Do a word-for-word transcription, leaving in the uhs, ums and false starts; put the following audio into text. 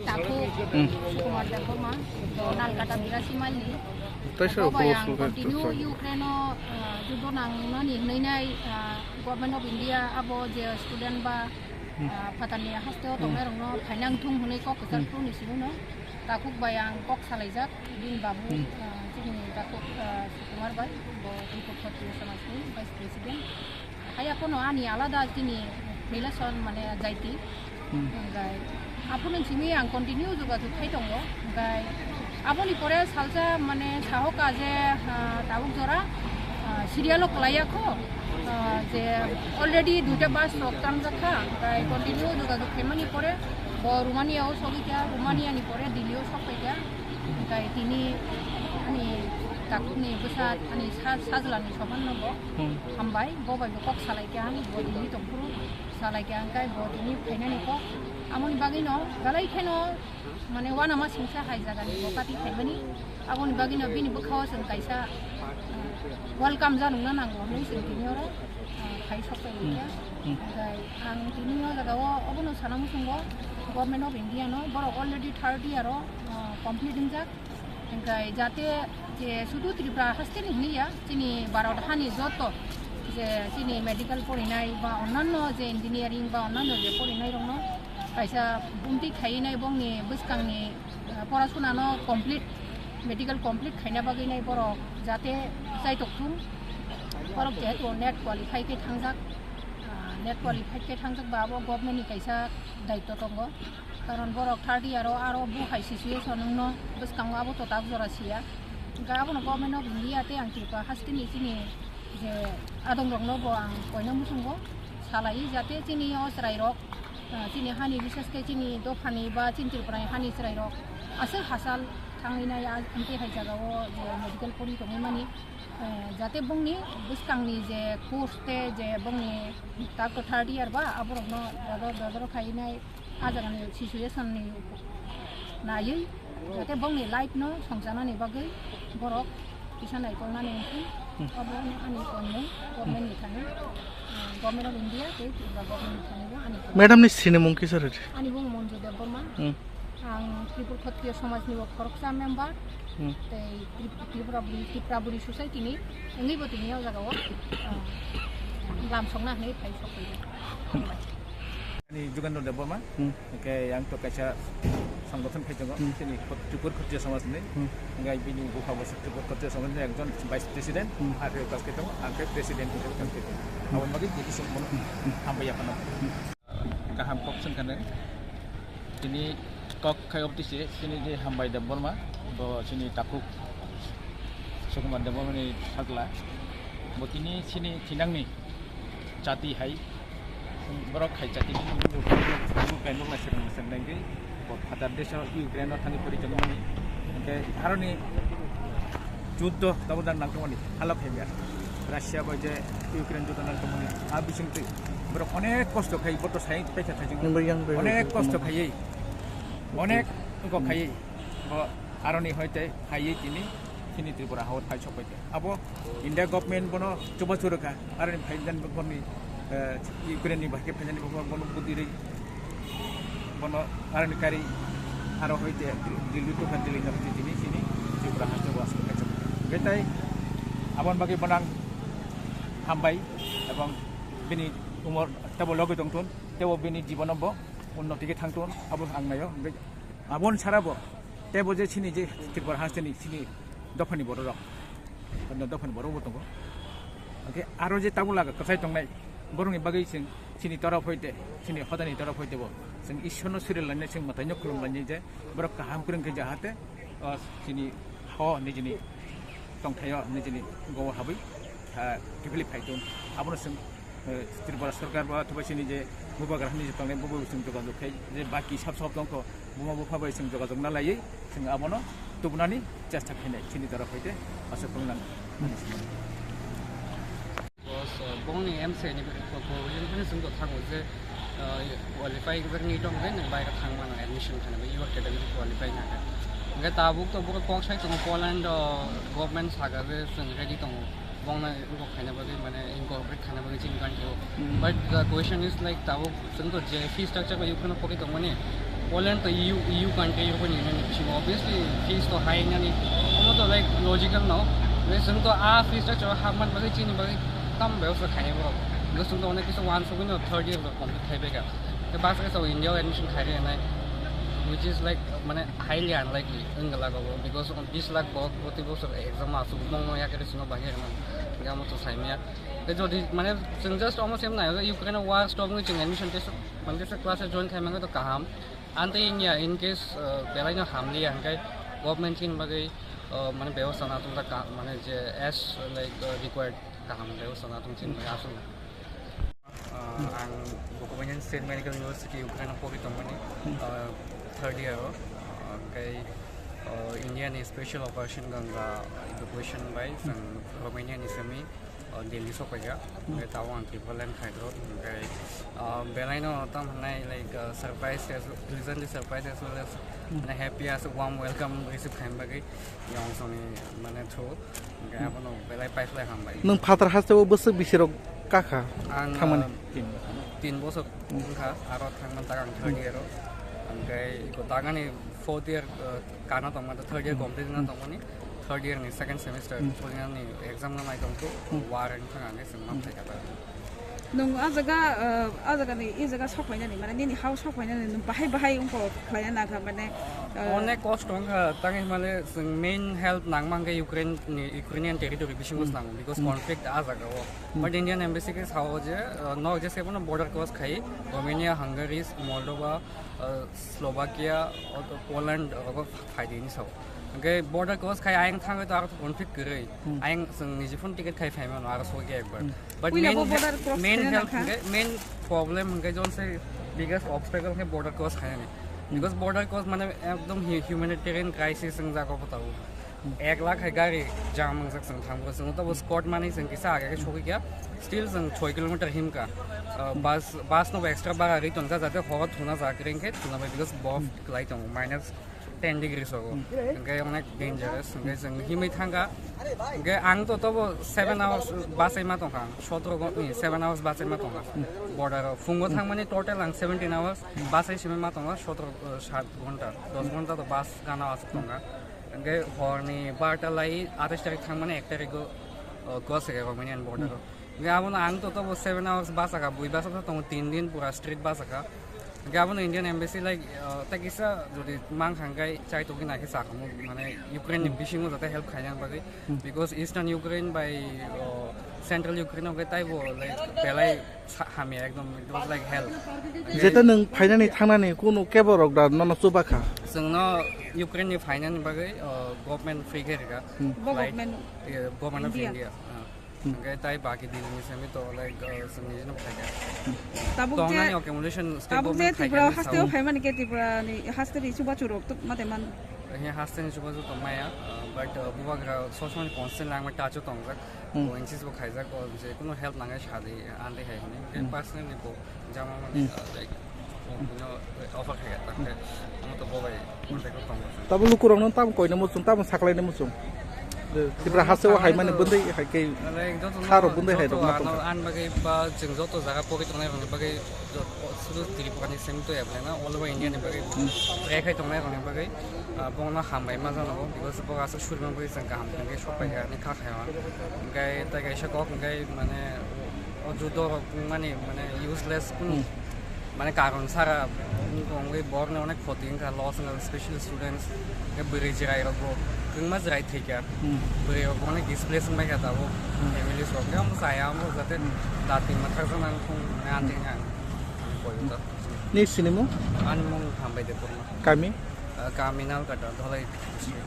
Takhuk Hmm. Sukumar Debbarma, to Nalkata birasi mile ni. Tei sir, Abo bai ang close look at continue the Ukraine o, ah, judo nangnani hwnwi nai, ah, Government of India abo je student ba, Hmm. ah, phatarni haste o Hmm. tongnai rokno phainang thung hwnwi kok kwchar Hmm. phuru ni simi no takhuk bai ang kok salaijak bini babu, Hmm. ah, chini takhuk, ah, Sukumar bai, bo Tripura Kshatriya Samaj ni Vice President. Haya kono ani alada chini relation mane jaiti. Hmm. Hingkai aphuru simi ang continue jogajog khai tongo. Hingkai aboni pore salsa mane sahoka je, ah, tabuk jora, ah, serial o kwlaiya kho, ah, je already duita bus rok chamjak kha. Hingkai continue jogajog khaimani pore bo Romania o sogwi kha, Romania ni pore Delhi o sok pai kha. Hingkai tini ani takhukni bwsa ani sa-, sajlani sopan no bo Hmm. hambai, bo bai bo kok salai kha, bo tini tongphuru salai kha, hingkai bo tini phainani kok. Amoni bagwi no belai kheno mane uanama singsa hai jagani bo kati phaimani. Aboni bagwi no bini bwkhao chwng kaisa, uh, welcome janungna nango hwnwi chwng tini oro, uh, phai sok pai kha. Hmm. Hingkai ang tini o jagao obono sana muchungo Government of India no borok already third year o, uh, complete wngjak. Hingkai jate je sudu Tripura haste ni hwnwi ya, chini Bharat hani joto je chini medical porinai ba onnanno je engineering ba onnanno je porinai rokno kaisa bumtwi khainai bongni bwskangni, ah, porasuna no complete, medical complete khaina bagwi nai borok jate chaitok thung. Borok jehetu net qualify khe thangjak, ah, net qualify khe thangjak ba abo government ni kaisa daityo tongo. Karon borok third year o aro bo hai situation wngno bwskango abo to tak jora siya. Hingkhe abono Government of India tei ang Tripura haste ni chini je adong rokno bo ang koina muchungo salai jate chini o chwrai rok, ah, chini hani bises khe chini dophani ba chini Tripura ni hani chwrai rok aswk hachal thangwi nai, ah, amtwi hai jaga o je medical pori tongwi mani, eh, jate bongni bwskangni je course tei je bongni tak to third year ba aborokno dodor dodor khai nai. Ah jagani situation ni naiwi, jate bongni life no songchanani bagwi borok kisa naikolnani wngkhe. Hmm. Obo ani koinai government ni thani, ah, Government of India tei Tripura government ni thani bo ani koinai. Madam ni sinimung kisa rwdi. Ani bung Monju Debbarma. Hmm. Ang Tripura Khotriya Samaj ni bo khoroksa member. Hmm. Tei Trip-, Tripura Buri, Tripura Buri Society ni wngwi bo tini o jaga o, ah, lam songna hinwi phai sok phai. Hmm. Ani Jugendra Debbarma, Hmm. hingke yang to kaisa songgothon phai tongo, Hmm. chini Khot-, Tripur Khotriya Samaj ni, Hmm. hingke bini bupha bo se Tripur Khotriya Samaj ni ekjon vice president, Hmm. R P O kas khe tongo, ang khe president hingke kas khe tongo. Hmm. Aboni bagwi tini songbono Hmm. hambai yaphano. Hmm. Kaham kok songkha nai. Tini kok khai obtise, chini je hambai Debbarma, bo chini takhuk Sukumar Debbarma ni sakla. Bo tini chini thinangni chati hai, borok hai chati ni nuknai nuknai serang serang nangwi bo phatar deso Ukraine o thangwi pori tongmani. Hingke aroni juddo tabuk nang tongmani halok hai biya. Russia bai je Ukraine juddo nang tongmani a bisingtwi borok onek kosto khai boto sai paikha thajing. Nungbai yang bai onek kosto khaiwi onek kok khaiwi bo aroni hoite khaiwi tini chini Tripura hao thai sok paikha. Abo India government bono chubachu rwkha, aroni phaidan borni, eh, Ukraine ni bahai phaidan bono budi rwi, bono aroni kari aro hoite Delhi to Delhi na hoite tini chini Tripura haste bo aswk kaisa. Betai aboni bagwi bono ang hambai ebong bini umor tebo logi tongthun, tebo bini jibono bo unnoti khe thangthun, abo ang naio. Aboni sara bo tebo je chini je Tripura haste ni chini dophani borok rok, dophani borok bo tongo. Hingke aro je tabuk laga kwchai tongnai borokni bagwi chwng chini torop hoite, chini hodani torop hoite bo chwng Ishwarno suri lainai, chwng mwtaino khulum lainai je borok kaham kwrwng khe jahate o chini ho nijini tongthaio nijini gobo habwi, ah, kiphilwi phai tong. Abono chwng, eh, Tripura sorkar ba othoba chini je bubagra hinwi je tongnai, bo bo chwng jogajog khai je baki sab sab tongkho, buma bupha bai chwng jogajog na laiwi chwng abono tubunani chesta khainai chini torop hoite aswk wng nang ani simani. Bos, eh, bongni M C ni provision phano chwng thango je, eh, qualify wngjakni tong je nwng baira thang mano admission khaina bai, your category qualify wngkha. Hingke tabuk to bo kok sai tongo Poland o government saka je chwng ready tongo. Bongno involve khaina bagwi, mane, incorporate khaina bagwi chini country o. Hmm. But the question is, like, tabuk chwng to je fee structure bai phano pori tongmani, Poland to E U, E U country, European Union ni bisingo, obviously fees to high nani, omo to, like, logical no. Like, chwng to a fee structure o hapman bagwi chini bagwi tam bebostha khainai borok. Because chwng to onek kisa wansugwi no third year rok complete khai bai kha. Tei bus kaisa o India o admission khai rwnai, which is, like, mane, highly unlikely wngla go, because bis lakh borok proti bosor exam asuk mongno yakhe sino bahai rwna, omo to saimaya. Tei jodi, mane, chwng just omo sem nai, Ukraine o war stop wngwi chwng admission test, mane, test class o join khai mangwi to kaham. Ante India, in case, uh, belai no hamliya hwnkhe government chini bagwi, uh, mane, bebostha na tongda ka, mane, je as, like, uh, required kaham bebostha na tong chini bagwi aswk. Uh, ang Bukovinian State Medical University Ukraine o pogwi tongmani, uh, third year o, uh, hwnkhe, uh, India ni special operation ganga evacuation bai chwng Romania ni simi, uh, Delhi sok paikha. Hwnkhe tabuk ang Tipraland khairok, hwnkhe, uh, belai no tam hwnai, like, uh, surprise as, pleasantly surprise as well as, mane, happy as warm welcome receive khaina bagwi yong songni, mane, through. Hwnkhe abono belai paiphlai hambai. Nwng phatar hasteo bwswk bisirok kakha? Ang, thangmani? Uh, tin bosor wngkha, aro thangmani tak ang third year o. Hwnkhe iko tagani fourth year, uh, kana tongma, third year complete na tongmani, third year ni second semester, hmm, purinani exam no nai tongkhu, hmm, war wngkha hwnkhe chwng ma phaikha ta. Nwng a jaga, uh, a jaga ni, i jaga sok phainani, mane nini house sok phainani, nwng bahai bahai wngkha khlaina nangkha, mane, uh, onek kosto wngkha, tangwi mane chwng main help nangma hwnkhe Ukraine ni, Ukrainian territory bisingo, hmm, nango, because, hmm, conflict a jaga o. Hmm. But Indian embassy khe sao je, uh, nok jese bono border cross khai, Romania, Hungary, Moldova, uh, Slovakia, auto Poland, uh, rogo phaidi hinwi sao. Hwnkhe border cross khai ayang thangwi to aro conflict kwrwi. Hmm. Ayang chwng niji phone ticket khai phaimano aro sogwi ekbar. Hmm. But puila main bo border cross main khaina help nangkha. Hwnkhe, main problem hwnkhe jon se biggest obstacle khe border cross khainani. Hmm. Because border cross mane ekdom hu-, humanitarian crisis wngjago bo tabuk. Hmm. Ek lakh hai gari jam wngjak chwng thangbo chwng tabo squad mani chwng kisa age khe sogwi kha. Still chwng soi kilometer himkha. Uh, bus, bus no extra bara ri tonjak jate horo thuna jak ring khe thuna bai because bof, hmm, kwlai tongo, minus ten degree sogo. Hmm. Hwnkhe onek dangerous. Hwnkhe chwng himwi thangkha. Hwnkhe ang to tobo seven hours bachai ma tongkha. Sotro go-, ni seven hours bachai ma tongkha. Hmm. Border o. Phungo, hmm, thangmani total ang seventeen hours, hmm, bachai simi ma tongkha. Sotro, uh, sat ghonta, dos ghonta to bus gana aswk tongkha. Hwnkhe horni barta lai atais tarik thangmani ek tarik o, uh, cross khe Romanian border o. Hmm. Hwnkhe abono ang to tobo seven hours bachakha, bui bachakha tongo tin din pura straight bachakha. Hwnkhe abono Indian embassy, like, uh, tei kisa jodi mang kha hwnkhe chai tongwi nai khe chakhamu, mane Ukraine ni, hmm, bisingo jate help khaina bagwi, hmm, because Eastern Ukraine bai, uh, Central Ukraine o hwnkhe taibo, like, belai sa-, hamya ekdom, it was like hell. Jeta nwng phainani thangnani kunu kebo rok da nono chuba kha? Chwngno Ukraine ni phainani bagwi, uh, government free khe rwkha. Hmm. Bo flight, government, eh, government of India. India. Ah. Hmm. Hwnkhe tai baki dini simi to, like, uh, chwng nijino phaikha. Hmm. Tabuk je, tongnani accommodation state tabuk je government Tripura khaikha hasteo sao. Phaimani khe Tripura ni haste ni chubachu rok tuk mate man. He haste ni chubachu tong maya, uh, but, uh, bubagra sosmani constant langma touch o tongjak. Hmm. Bo insist bo khaijak, bo je kuno help nangai sadi, ante hai hwnwi. Hwnkhe, hmm, personally bo jama mani, hmm, uh, like, bo bino offer khaijak, ta hwnkhe, hmm, omo to bo bai contact o tongo. Tabo lukurokno tamo koina muchung, tamo saklaina muchung. Tripura hasteo hai mani bwndai hai khe, like, joto no, kharo bwndai hai joto rok ma ano tongkha. An bagwi ba chwng joto jaga pogwi tongnai rokni bagwi, jo-, o, sudu Tripura ni simi to ya bwlai na, all over India ni bagwi, hmm, try khai tongnai rokni bagwi, ah, bono hambai ma jano, because bo aswk surima bagwi chwng kaham khe sok pai kha, ani kha khai ma. Hwnkhe tai kaisa kok hwnkhe mane o, o judo rok mani mane useless kunu, hmm, mane karon sara wngwi borokni onek khoti wngkha, loss wngkha, special students, hwnkhe bwrwi chwrai rok bo kwbangma chwrai thwikha. Hmm. Bwrwi rok bo onek displace wngbai kha tabuk, hmm, families rok. Hwnkhe omo chaya omo jate, hmm, dati mwthakjaknang thung hwnwi, hmm, anti wngkha ang. Ni sinimung? Ani mung Hambai Debbarma. Kami? Ah, kami Nalkata, Dholai district.